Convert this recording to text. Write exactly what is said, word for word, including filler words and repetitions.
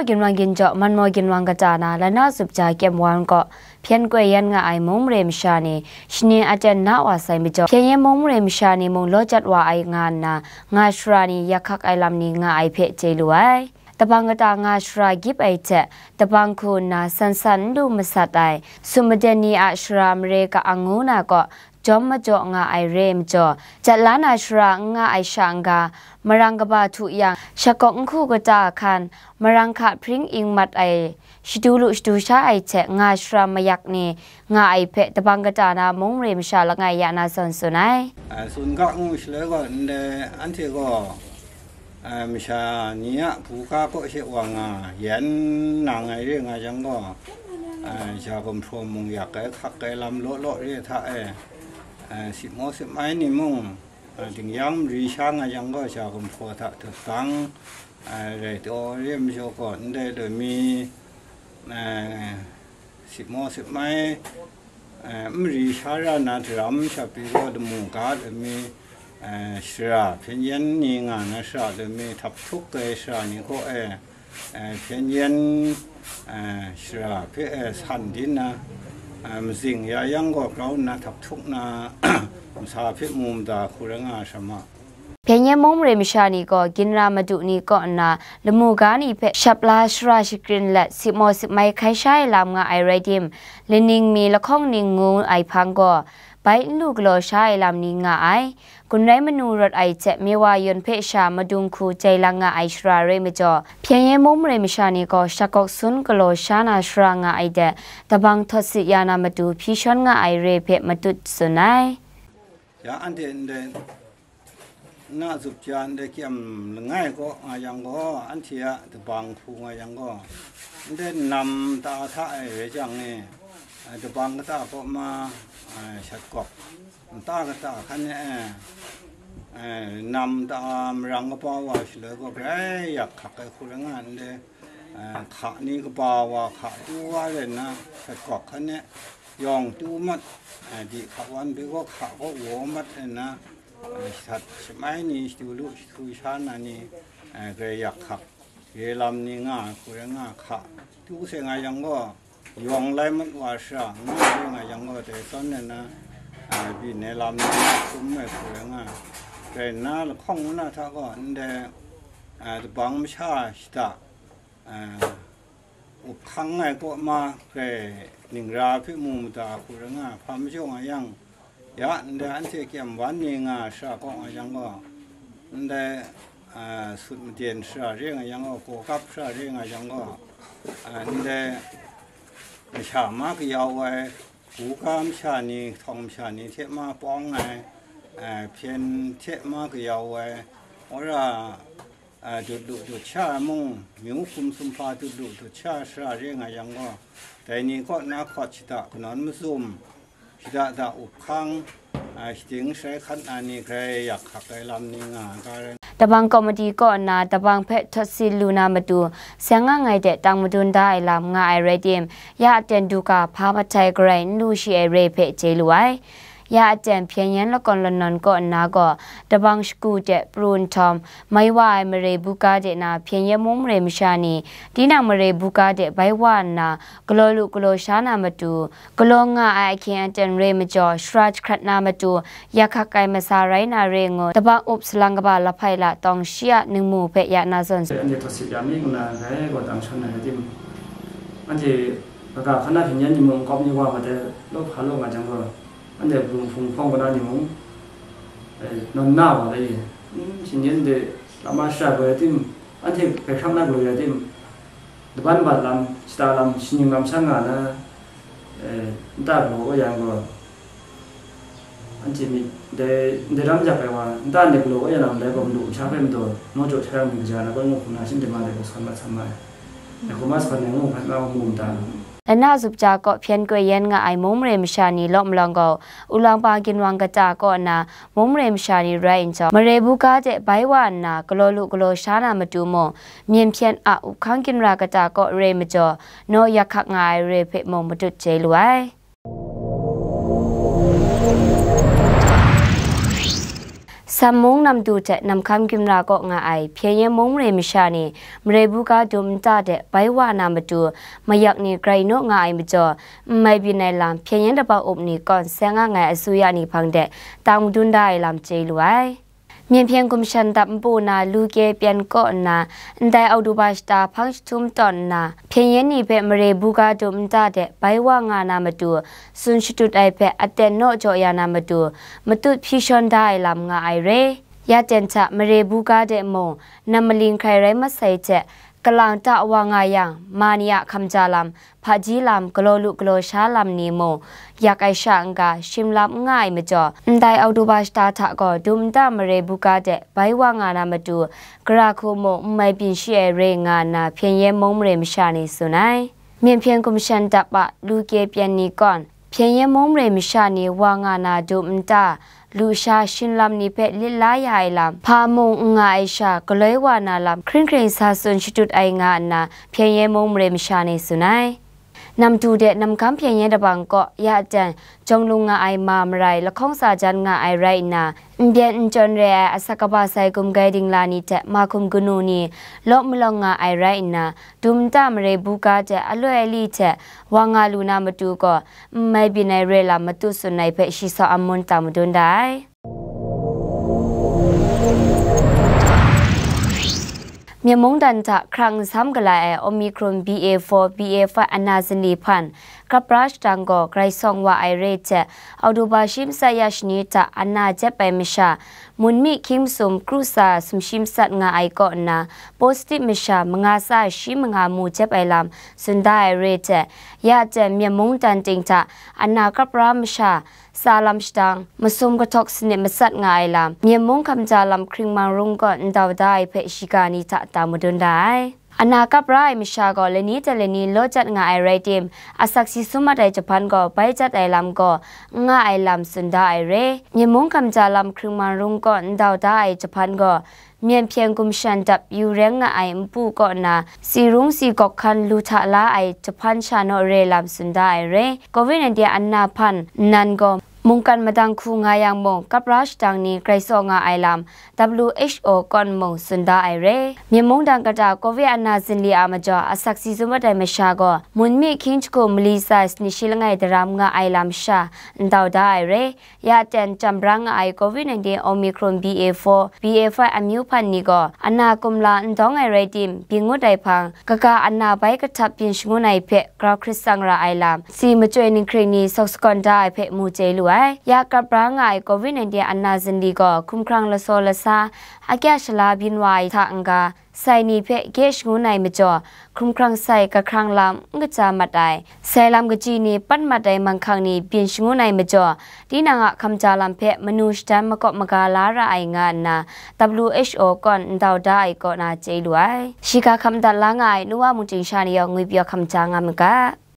Ginwang ginjaw, manmaw ginwang kata na, lana zup ja kyem wan kaw, hpyen koi yan nga ai mung mare masha ni, shaning aten na wa sai majaw, hpyen yan mung mare masha ni mung law jat wa ai nga nna, nga shara ni yak hkak ai lam ni nga ai hpe chye lu ai. Dabang kata nga shara gyip ai hte, dabang hku nna san san n lu masat ai, summaden ni a shara mare ka-ang ngu na kaw, jawm majaw nga ai re ai majaw, jat la na shara n nga ai sha n-ga, marang kaba htu yang, shakawk nhku kata hkan, marang hka hpring ing mat ai, shadu lu shadu sha ai hte nga shara mayak ni nga ai hpe, dabang kata na mung mare masha langai ya na zawn tsun ai. A, tsun ga ngu shaloi gaw, ndai anhte gaw, a, masha ni a buga kaw she wa nga yan nang ai re nga yang gaw, a, ja gumhpraw mung yak ai, hkak ai lam law law re hta e, a, sitmaw sitmai ni mung, a, dingyang mari sha nga yang gaw, ja gumhpraw hta dut dang, a, rai taw re ai majaw gaw, ndai loi mi, a, sitmaw sitmai, a, n mari sha ra na daram shap pyi gaw, lamu ga loi mi, a, shara hpyen yan ni nga na shara loi mi, htap htuk ai shara ni kaw e, a, hpyen yan, a, shara hpe, a, san di nna, a, mazing ya yang gaw grau nna htap htuk nna, masa hpe mu mada hku rai nga ai sha ma. Hpyen yan mung mare masha ni gaw, ginra madu ni kaw nna, lamu ga ni hpe shap la shara shakrin let, sitmaw sitmai hkai sha ai lam nga ai rai tim, laning mi lahkawng ning ngu ai hpang gaw, bai n lu galaw sha ai lam ni nga ai. Gun rai manu rawt ai hte, Mewa yawn hpe sha madung hku jai lang nga ai shara rai majaw, hpyen yan mung mare masha ni gaw, shakawk sun galaw sha na shara nga ai de, dabang htawt sit ya na matu hpyi shawn nga ai re hpe matut tsun ai. Ya anhte ndai na zup ja ndai kyem langai kaw nga yang gaw, anhte a dabang hku nga yang gaw, ndai nam ta hta e rai jang e, a, dabang kata kaw ma, a, shat kawk, nta kata hkan e, a, nam ta marang kaba wa shaloi gaw, grai yak hkak ai hku rai nga ndai, a, hka ni kaba wa hka tu wa rai nna, shat kawk hkan e, yawng tu mat, a, di hka wan bai gaw hka gaw waw mat rai nna, a, shat shamai ni, shadu lu shadu sha na ni, a, grai yak hkak, re lam ni nga ai hku rai nga, hka tu seng ai yang gaw, yawng lai mat wa shara, nga rai nga yang gaw, dai zawn nna, a, byin ai lam ni nga hkrum ai hku rai nga, rai nna lahkawng nna hta gaw, ndai, a, dabang masha shada, a, up hkang ai kaw ma, grai ningra hpe mu mada hku rai nga, hpa majaw nga yang, ya, ndai anhte kyem wan ni nga shara kaw nga yang gaw, ndai, a, sut maden shara re nga yang gaw, gawgap shara re nga yang gaw, a, ndai masha ma kayau ai, buga masha ni, htawng masha ni hte ma pawng ai, a, hpyen hte ma kayau ai, wora, a, dut lu dut sha ai mung, myu hkum sumhpa dut lu dut sha shara re nga yang gaw, dai ni kaw na hkawt shada kanawn mazum, shada da up hkang, a, shading sharai hkat na ni grai yak hkak ai lam ni nga ai ga rai. Dabang komiti kaw nna dabang hpe htawt si lu na matu, seng nga ngai de tang madun da ai lam nga ai rai tim, ya aten du ga hpa matai garai n lu shi ai re hpe chye lu ai. Ya aten hpyen yan lakawn lanawn kaw nna gaw, dabang shagu de pru nhtawm, mai wa ai mare buga de na hpyen yan mung mare masha ni, tinang mare buga de bai wa nna, galaw lu galaw sha na matu, galaw nga ai ahkying aten re majaw, shara jahkrat na matu, yak hkak ai masa rai na re ngu, dabang up salang kaba Lahpai La Tawng Shi a ningmu hpe ya na zawn. Anhte htawt sit ya mi ngu na, ngai gaw tang shan na rai tim, anhte kaga hkan na hpyen yan ni mung, kawp ni wa ma de, law hpa law nga jang gaw, anhte hpung hpung hpawng kau na ni mung, eh, nawn na wa lai, mm, shinggan de lama shara gaw ya tim, anhte hpe hkrang na gaw ya tim, laban bat lam, shata lam, shaning lam sha nga na, eh, nta galaw kau yang gaw, anhte myit dai, ndai ram jak ai wa, nta ndai galaw kau ya na ndai gaw, madu masha hpe madaw, naw jaw hta yang myit kaja na gaw, ngu hkum na shim de ma dai gaw, san mat san ma ai. Dai hkum a san ai ngu hkrat na gaw, mu mada. Lana zup ja kaw hpyen koi yan nga ai mung mare masha ni law malawng gaw, Ulangba ginwang kata kaw nna mung mare masha ni rai njaw, mare buga de bai wa nna galaw lu galaw sha na matu mung, myen hpyen a up hkang ginra kata kaw re majaw, naw yak hkak nga ai re hpe mung matut chye lu ai. Sam mung namdu hte namhkam ginra kaw nga ai Hpyen Yen mung mare masha ni mare buga dum nta de bai wa na matu mayak ni grai naw nga ai majaw, n mai byin ai lam Hpyen Yen Dabaw Up ni kawn seng nga ai asuya ni hpang de tang madun da ai lam chye lu ai. Myen hpyen gumshan dap npu na lu kye pyan kaw nna, ndai Oktoba shata hpang jahtum tawn nna, Hpyen Yen ni hpe mare buga dum nta de bai wa nga na matu, tsun shatut ai hpe aten naw jaw ya na matu, matut hpyi shawn da ai lam nga ai re. Ya ten hta mare buga de mung, nam maling hkrai rai masai hte, kalang ta wa nga yang, ma ni a hkamja lam, hpaji lam, galaw lu galaw sha lam ni mung, yak ai sha n-ga, shim lam n nga ai majaw, ndai Oktoba shata hta gaw dum nta mare buga de bai wa nga na matu, gara hku mung n mai byin shi ai re nga nna Hpyen Yen mung mare masha ni tsun ai. Myen hpyen gumshan dap a lu kye pyan ni kawn, Hpyen Yen mung mare masha ni wa nga na dum nta, lusha shin lam ni hpe lit la ya ai lam, hpa mung n nga ai sha, galoi wa na lam hkring hkring sa tsun shatut ai nga nna, Hpyen Yen mung mare masha ni tsun ai. Namdu de namhkam Hpyen Yen Dabaw kaw ya ten, jawng lung nga ai ma marai lahkawng sa jan nga ai rai nna, n byen n chyawn re ai asak kaba sai gumgai dingla ni hte mahkum kanu ni law malawng nga ai rai nna, dum nta mare buga de aloi ali hte wa nga lu na matu gaw, n mai byin ai re lam matut tsun ai hpe shi sau amun tang madun da ai. Myen mungdan hta hkrang nsam galai ai Omicron B A four, B A five ana zinli hpan, kapra shadang gaw grai sawng wa ai re hte, Oktoba shi matsat ya shani hta ana jep ai masha, mun mi hkying masum kru tsa sumshi matsat nga ai kaw nna, positive masha manga tsa shi manga mu jep ai lam tsun da ai re hte, ya ten myen mungdan ting hta ana kapra masha, tsa lam shadang, masum kahtawk sanit matsat nga ai lam, myen mung hkamja lam hkring mang rung kaw ndau da ai hpe shiga ni hta tang madun da ai. Ana kapra ai masha gaw lani hte lani law jat nga ai rai tim, asak si sum mat ai jahpan gaw bai jat ai lam gaw n nga ai lam tsun da ai re. Myen mung hkamja lam hkring mang rung kaw ndau da ai jahpan gaw, myen hpyen gumshan dap yu reng nga ai npu kaw na, si rung si gawk hkan lu hta la ai jahpan sha naw re lam tsun da ai re. Covid nineteen ana hpan nnan gaw, mungkan madang hku nga yang mung, kapra shadang ni grai tsaw nga ai lam, W H O kawn mung tsun da ai re. Myen mungdan kata Covid ana zinli a majaw asak si sum mat ai masha gaw, mun mi hkying jahku mali tsa sanit shi langai daram nga ai lam sha ndau da ai re. Ya ten, chyam brang nga ai Covid nineteen Omicron B A four, B A five amyu hpan ni gaw, ana kumla n dawng ai rai tim, byin ngut ai hpang, kaga ana bai kahtap byin shangun ai hpe grau hkrit tsang ra ai lam, si machyoi ninghkring ni sawk sakawn da ai hpe mu chye lu ai. Ya kapra nga ai Covid nineteen ana zinli gaw, hkumhkrang lasaw lasa, akya shala byin wa ai hta n-ga, sai ni hpe gye shangun ai majaw, hkumhkrang sai kahkrang lam n kaja mat ai, sai lam kaji ni pat mat ai manghkang ni byin shangun ai majaw, tinang a hkamja lam hpe manu shadan makawp maga la ra ai nga nna, W H O kawn ndau da ai kaw na chye lu ai. Shiga hkam dat la nga ai nu wa mungchying sha ni yawng ngwipyaw hkamja nga mu ga.